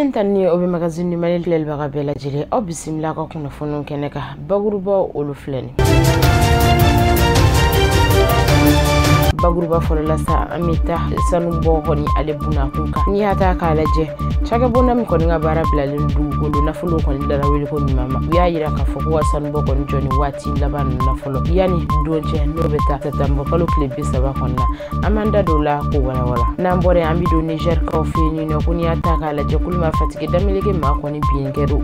Foli ta ni o bɛ magazine du Mali filɛlibaga bɛɛ lajɛlen, aw bisimila ka kunnafoniw kɛnɛ kan. Bakurubaw olu filɛ nin. Bakuruba fɔlɔ la sa, an bɛ taa sanu bɔ kɔni ale bunakun kan. N'i y'a ta k'a lajɛ, cakɛbonda min kɔni ka baara bilalen dugukolo nafolo kɔni larawuli ko ɲuman ma, u y'a yira k'a fɔ ko ka sanu bɔ kɔni jɔ nin waati laban ninnu na fɔlɔ yanni don cɛ, n'o bɛ taa sɛtanburu kalo tile 30 kɔni na. An b'an da don o la k'o walawala. N'an bɔra yen, an bɛ don Niger kaw fɛ yen nɔ. Ko n'i y'a ta k'a lajɛ, kulu marifatigi dameleke maa kɔni bin kɛra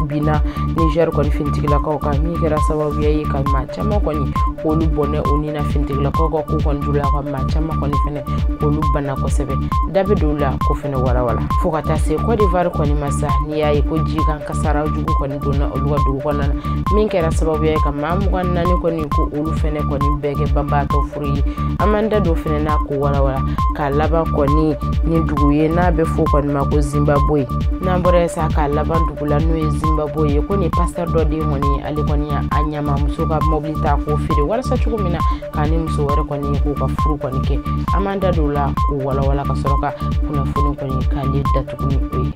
binna Niger kɔni finitigilakaw kan, min kɛra sababuya ye ka maa caman kɔni k'olu bɔnɛ u ni na. Finitigilakaw ka ko kɔni juguya ka maa caman kɔni fɛnɛ k'olu bana kosɛbɛ. Da bɛ don o la k'o fɛnɛ walawala. Fo ka taa se Côte d'Ivoire kɔni ma sa, n'i y'a ye ko jikan kasara jugu kɔni donna olu ka dugu kɔnɔna na, min kɛra sababuya ye ka maa 24 kɔni ko olu fɛnɛ kɔni bɛɛ kɛ banbaatɔ furu ye. An b'an da don fɛnɛ n'a k'o walawala. K'a laban kɔni ni dugu ye n'a bɛ fɔ kɔni ma ko Zimbabwe. N'an bɔra yen sa, k'a laban dugu la n'o ye Zimbabwe ye, ko nin pasteur dɔ den kɔni, ale kɔni a ɲama muso ka mobili ta k'o feere walasa cogo min na k'a ni muso wɛrɛ kɔni k'u ka furu kɔni kɛ. An b'an da don o la k'o walawala ka sɔrɔ ka kunnafoni kɔni k'ale datugu ni o ye.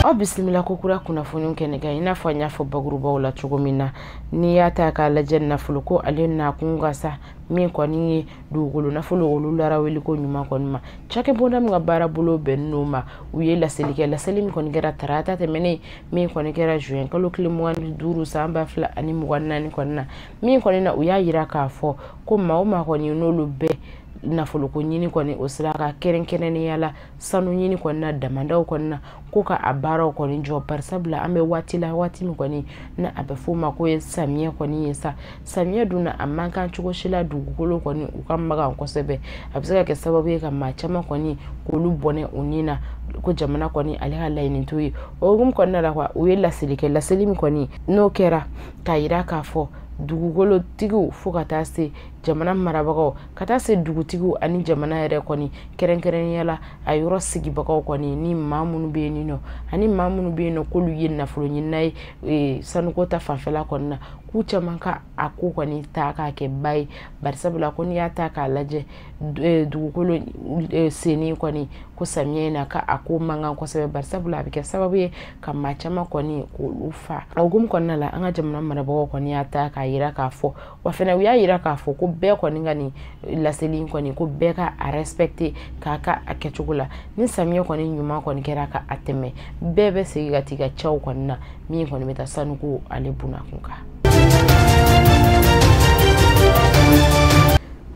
Aw bisimila ko kura kunnafoniw kɛnɛ kan. I n'a fɔ an y'a fɔ bakurubaw la cogo min na, n'i y'a ta k'a lajɛ, nafolo ko ale nakun ka sa, min kɔni ye dugukolo nafolo olu larawuli ko ɲuman kɔni ma, cakɛbonda min ka baara bolo bɛnnen n'o ma, u ye laseli kɛ. Laseli min kɔni kɛra tarata tɛmɛnen, min kɔni kɛra juin kalo tile 25 san 2024 kɔni na, min kɔni na u y'a yira k'a fɔ ko maa o maa kɔni n'olu bɛɛ nafoloko ɲini kɔni o sira kan, kɛrɛnkɛrɛnnenya la sanu ɲini kɔni na damandaw kɔni na, ko ka a baaraw kɔni jɔ. Barisabula an bɛ waati la, waati min kɔni na a bɛ f'o ma ko ye samiyɛ kɔni ye sa. Samiyɛ dun na, a man kan cogo si la dugukolo kɔni u ka magan kosɛbɛ, a bɛ se ka kɛ sababu ye ka maa caman kɔni k'olu bɔnɛ u ni na. Ko jamana kɔni ale ka laɲini t'o ye. O hukumu kɔnɔna la, u ye laseli kɛ. Laseli min kɔni n'o kɛra k'a yira k'a fɔ dugukolotigiw, fo ka taa se jamana marabagaw, ka taa se dugutigiw ani jamana yɛrɛ kɔni kɛrɛnkɛrɛnnenya la a yɔrɔ sigibagaw kɔni, ni maa minnu bɛ yen nɔ ani maa minnu bɛ yen nɔ k'olu ye nafolo ɲinina ye sanuko ta fanfɛla kɔni na, k'u caman ka a ko kɔni ta k'a kɛ ba ye. Barisabula ko n'i y'a ta k'a lajɛ, dugukolo senni kɔni ko samiyɛ in na, ka a ko man kan kosɛbɛ. Barisabula a bɛ kɛ sababu ye ka maa caman kɔni k'olu fa. O hukumu kɔnɔna la, an ka jamana marabagaw kɔni y'a ta k'a yira k'a fɔ, wa fɛnɛ u y'a yira k'a fɔ ko bɛɛ kɔni ka nin laseli in kɔni, ko bɛɛ ka a respecter k'a ka a kɛcogo la. Ni samiyɛ kɔni ɲuman kɔni kɛra ka a tɛmɛ, bɛɛ bɛ segin ka t'i ka cɛw kɔni na, min kɔni bɛ taa sanuko ale bunakun kan.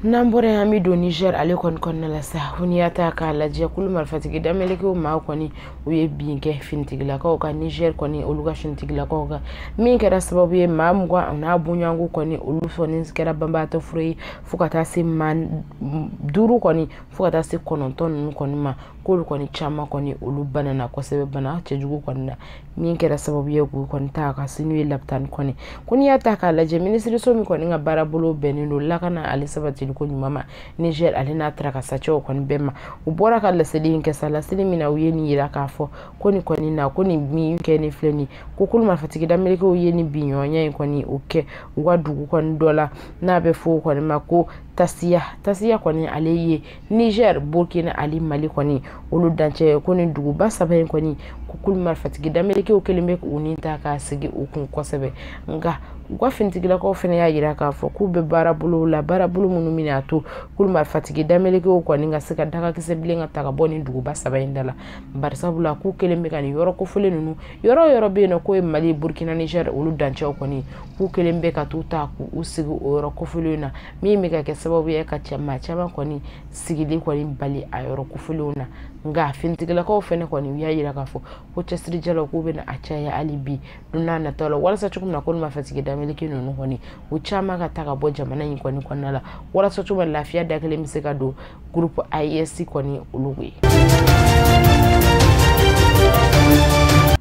N'an bɔra yen, an bɛ don Niger ale kɔni kɔnɔna la sa. Ko n'i y'a ta k'a lajɛ, kulu marifatigi damelekew maa kɔni u ye bin kɛ finitigilakaw kan, Niger kɔni olu ka finitigilakaw kan, min kɛra sababu ye maa 20 n'a bɔɲɔgɔnko kɔni olu kɔni kɛra banbaatɔ furu ye, fo ka taa se maa 5 kɔni, fo ka taa se 9 ninnu kɔni ma, k'olu kɔni caman kɔni olu banana kosɛbɛ, bana cɛjugu kɔni na, min kɛra sababu ye k'u kɔni ta ka se n'u ye lapitani kɔni. Ko n'i y'a ta k'a lajɛ, minisiriso min kɔni ka baara bolo bɛnnen don lakana ale sabatili ko ɲuman ma Niger ale n'a tarakasacɛw kɔni bɛɛ ma, u bɔra ka laseli in kɛ sa. Laseli min na, u ye nin yira k'a fɔ ko nin kɔni na, ko nin min kɛ nin filɛ nin, ko kulu marifatigi damelekew ye nin binɲɔgɔnya in kɔni o kɛ u ka dugu kɔni dɔ la, n'a bɛ fɔ o kɔni ma ko Tasiya. Tasiya kɔni ale ye Niger, Burkina ani Mali kɔni olu dancɛ. Ko nin duguba 3 in kɔni, ko kulu marifatigi damelekew kelen bɛ k'u ni ta k'a sigi u kun kosɛbɛ. Nka u ka finitigilakaw fana y'a yira k'a fɔ k'u bɛ baara bolo la, baara bolo minnu bɛna a to kulu marifatigi damelekew kɔni ka se ka dagakisɛ bilen ka ta ka bɔ nin duguba 3 in da la. Barisabula k'u kelen bɛ ka nin yɔrɔ kofɔlen ninnu, yɔrɔ o yɔrɔ bɛ yen nɔ k'o ye Mali, Burkina, Niger olu dancɛw kɔni, k'u kelen bɛ ka t'u ta k'u sigi o yɔrɔ kofɔlenw na, min bɛ ka kɛ sababu ye ka maa caman kɔni sigili kɔni bali a yɔrɔ kofɔlenw na. Nka finitigilakaw fɛnɛ kɔni u y'a yira k'a fɔ ko cɛsirijalaw k'u bɛna a caya hali bi don n'a nataw la, walasa cogo min na ko marifatigi dameleke ninnu kɔni u caman ka ta ka bɔ jamana in kɔni kɔnɔna la, walasa cogo min lafiya da kelen bɛ se ka don groupe AES kɔni olu ye.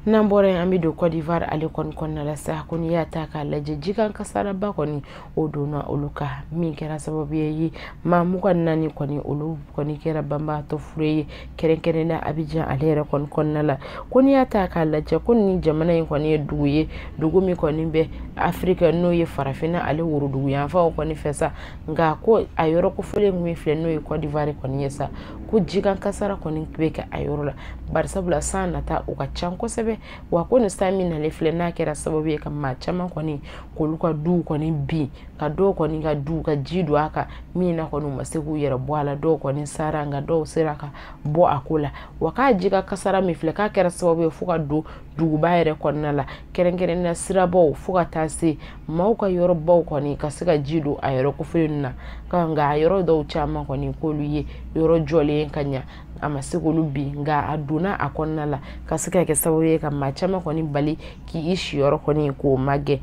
N'an bɔra yen, an bɛ don Côte d'Ivoire ale kɔni kɔnɔna la sa. Ko n'i y'a ta k'a lajɛ, jikan kasaraba kɔni o donna olu kan, min kɛra sababu ye maa 24 kɔni, olu kɔni kɛra banbaatɔ fure ye, kɛrɛnkɛrɛnnenya Abidjan ale yɛrɛ kɔni kɔnɔna la. Ko n'i y'a ta k'a lajɛ, ko nin jamana in kɔni ye dugu ye, dugu min kɔni bɛ Afiriki, n'o ye farafinna ale worodugu yanfanw kɔni fɛ sa. Nka ko a yɔrɔ kofɔlen min filɛ, n'o ye Côte d'Ivoire kɔni ye sa, ko jikan kasara kɔni bɛ kɛ a yɔrɔ la, barisabula san nata o ka ca kosɛbɛ. Wa ko nin san min nalen filɛ, n'a kɛra sababu ye ka maa caman kɔni k'olu ka duw kɔni bin, ka dɔw kɔni ka du ka ji don a kan, min na kɔni u ma se k'u yɛrɛ bɔ a la. Dɔw kɔni sara, nka dɔw sera ka bɔ a ko la. Wa k'a ji ka kasara min filɛ, k'a kɛra sababu ye fo ka don duguba yɛrɛ kɔnɔna la, kɛrɛnkɛrɛnnenya sirabaw, fo ka taa se maaw ka yɔrɔbaw kɔni ka se ka ji don a yɔrɔ kofɔlen na. Nka a yɔrɔ dɔw caman kɔni, k'olu ye yɔrɔ jɔlen ka ɲa, a ma se k'olu bin, nka a donna a kɔnɔna la ka se ka kɛ sababu ye ka maa caman kɔni bali k'i siyɔrɔ kɔni k'o magɛn.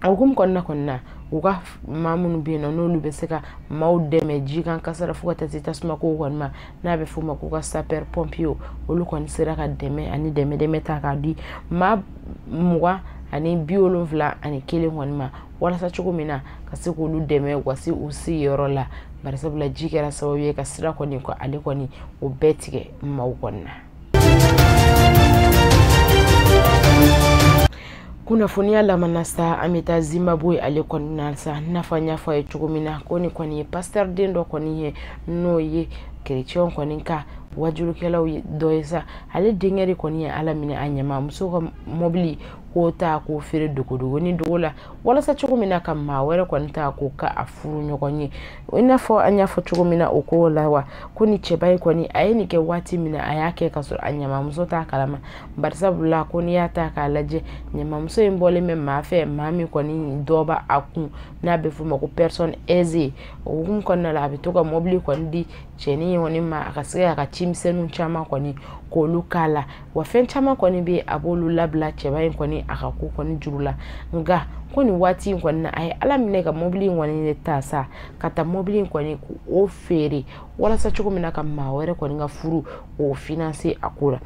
O hukumu kɔnɔna kɔni na, u ka maa minnu bɛ yen nɔ, n'olu bɛ se ka maaw dɛmɛ jikan kasara fo ka taa se tasuma ko kɔni ma, n'a bɛ f'o ma k'u ka sapeur pompier, olu kɔni sera ka dɛmɛ ani dɛmɛ ta k'a di maa 271 kɔni ma, walasa cogo min na ka se k'olu dɛmɛ u ka se u sigiyɔrɔ la, barisabula ji kɛra sababu ye ka sira kɔni ko ale kɔni o bɛɛ tigɛ maaw kɔni na. Kunnafoniya lamana sa, an bɛ taa Zimbabwe ale kɔni na sa. N'a fɔ an y'a fɔ a ye cogo min na, ko nin kɔni ye pasteur den dɔ kɔni ye, n'o ye kerecɛnw kɔni ka wajulukɛlaw dɔ ye sa. Ale denkɛ de kɔni ye Ala minɛ a ɲɛma muso ka mɔbili k'o ta k'o feere dogodogo ni dogo la, walasa cogo min na ka maa wɛrɛ kɔni ta k'o ka a furu ɲɔgɔn ye. I n'a fɔ an y'a fɔ cogo min na o ko la wa, ko ni cɛba in kɔni a ye nin kɛ waati min na, a y'a kɛ ka sɔrɔ a ɲamamuso t'a kalama, barisabula ko n'i y'a ta k'a lajɛ, ɲamamuso in bɔlen bɛ maa fɛ, maa min kɔni dɔ b'a a kun, n'a bɛ f'o ma ko personne aisée. O hukumu kɔnɔna la, a bɛ to ka mɔbili kɔni di cɛnin kɔni ma, a ka se k'a ka cimisɛnninw caman kɔni k'olu k'a la. Wa fɛn caman kɔni bɛ yen, a b'olu labila cɛba in kɔni a ka ko kɔni juru la. Nka ko nin waati in kɔni na, a ye Ala minɛ ka mɔbili in kɔni de ta sa, ka taa mɔbili in kɔni k'o feere, walasa cogo min na ka maa wɛrɛ kɔni ka furu k'o financer a ko la.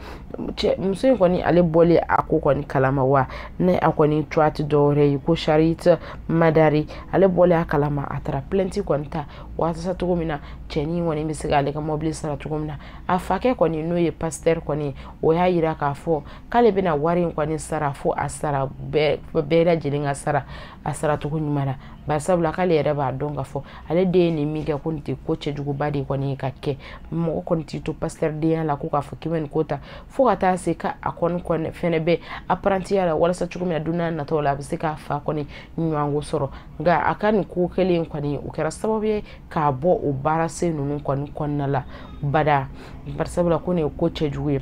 Muso in kɔni ale bɔlen a ko kɔni kalama, wa ne a kɔni tɔgɔ tɛ dɔwɛrɛ ye ko Charite Madari, ale bɔlen a kalama, a taara plainte kɔni ta, walasa cogo min na cɛnin kɔni bɛ se k'ale ka mɔbili sara cogo min na. A fakɛ kɔni, n'o ye pasteur kɔni, o y'a yira k'a fɔ k'ale bɛna wari in kɔni sara, fo a sara bɛɛ lajɛlen ka sara a saracogo ɲuman na, barisabula k'ale yɛrɛ b'a dɔn k'a fɔ ale den ye nin min kɛ, ko nin tɛ ko cɛjuguba de kɔni ye ka kɛ. Mɔgɔ kɔni t'i to pasteur denya la ko k'a fɔ k'i bɛ nin ko ta, fo ka taa se k'a kɔni fɛnɛ bɛ apprentiya la, walasa cogo min na don n'a nataw la a bɛ se k'a fa kɔni ɲɔgɔnko sɔrɔ. Nka a ka nin ko kɛlen kɔni, o kɛra sababu ye k'a bɔ o baara sen ninnu kɔni kɔnɔna la bada, barisabula ko nin ye ko cɛjugu ye.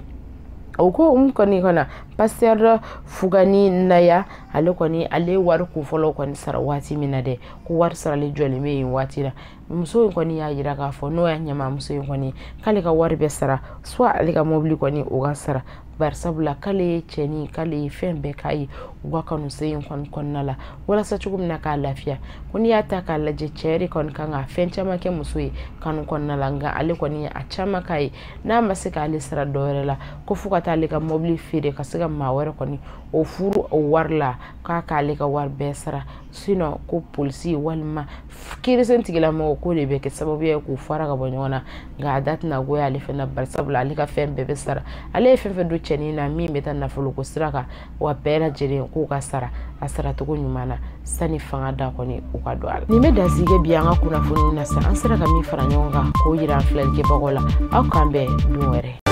O ko n kɔni kɔnɔ pasteur Fugani Naya, ale kɔni ale wari kunfɔlɔw kɔni sara waati min na dɛ, ko wari sarali jɔlen bɛ yen waati la. Muso in kɔni y'a yira k'a fɔ, n'o y'a ɲɛmaamuso in kɔni, k'ale ka wari bɛ sara, soit ale ka mɔbili kɔni o ka sara, barisabula k'ale ye cɛnin, k'ale ye fɛn bɛɛ k'a ye u ka kanusen in kɔni kɔnɔna la, walasa cogo min na k'a lafiya. Ko n'i y'a ta k'a lajɛ, cɛ de kɔni kan ka fɛn caman kɛ muso ye kanu kɔnɔna la, nka ale kɔni ye a caman k'a ye, n'a ma se k'ale sara dɔwɛrɛ la, ko fo ka taa ale ka mɔbili feere ka se ka maa wɛrɛ kɔni o furu o wari la, k'a k'ale ka wari bɛɛ sara, sinon ko polisi walima kiirisen tigilamɔgɔ ko de bɛ kɛ sababu ye k'u fara ka bɔ ɲɔgɔn na. Nka a da tɛna goya ale fɛnɛ, barisabula ale ka fɛn bɛɛ bɛ sara, ale ye fɛn fɛn don cɛnin na min bɛ taa nafoloko sira kan, wa bɛɛ lajɛlen k'o ka sara a saracogo ɲuman na, sani fanga da kɔni u ka don a la. Nin bɛ dansigi bi an ka kunnafoniw na sa, an sera ka min fara ɲɔgɔn kan k'o yira an filɛlikɛbagaw la. Aw k'an bɛn don wɛrɛ.